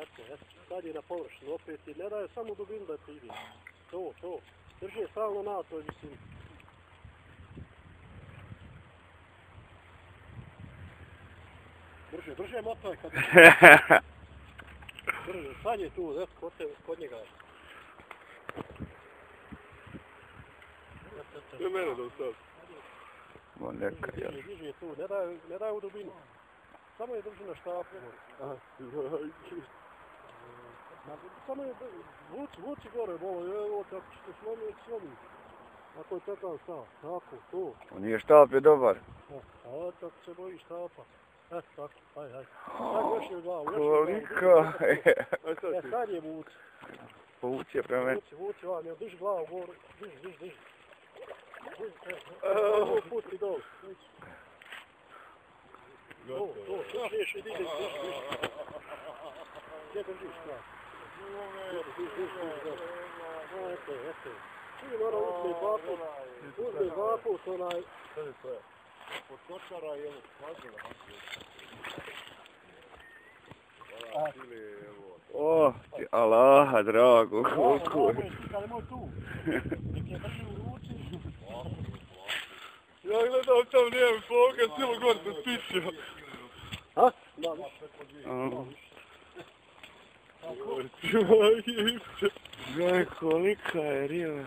Eto, sad je na površinu opet i ne daje samo dubinu da ti ide. To. Drži je stalno na toj visini. Drže motaj kad je. Drže, sad je tu, eto, kod njega. Ne mene da sad. Ma neka, jel? Diži tu, ne daje u dubinu. Samo je drži na štapu. Samo je, vuci gore, bolo, evo, kako ćete slomi. Ako je takav stav, tako, tu. Nije štap je dobar. A tako se boji štapa. Eto, tako, hajde. Sad još je glavu, Koliko? Sad je vuci. Vuci je prema meni. Vuci, ne, drži glavu gore, drži. Pusti dol. To, šliješ i diži. Gdje držiš glavu? Eto. Ti mora uzmi dva put, onaj... Od kočara je ovo smažila. O, ti Allaha drago, koliko je. Kada je moj tu. Nek je drži u ruci. Ja gledam tam nijem foka, cijelo gore se spičio. Ha? Da, Gledaj kolika je riva.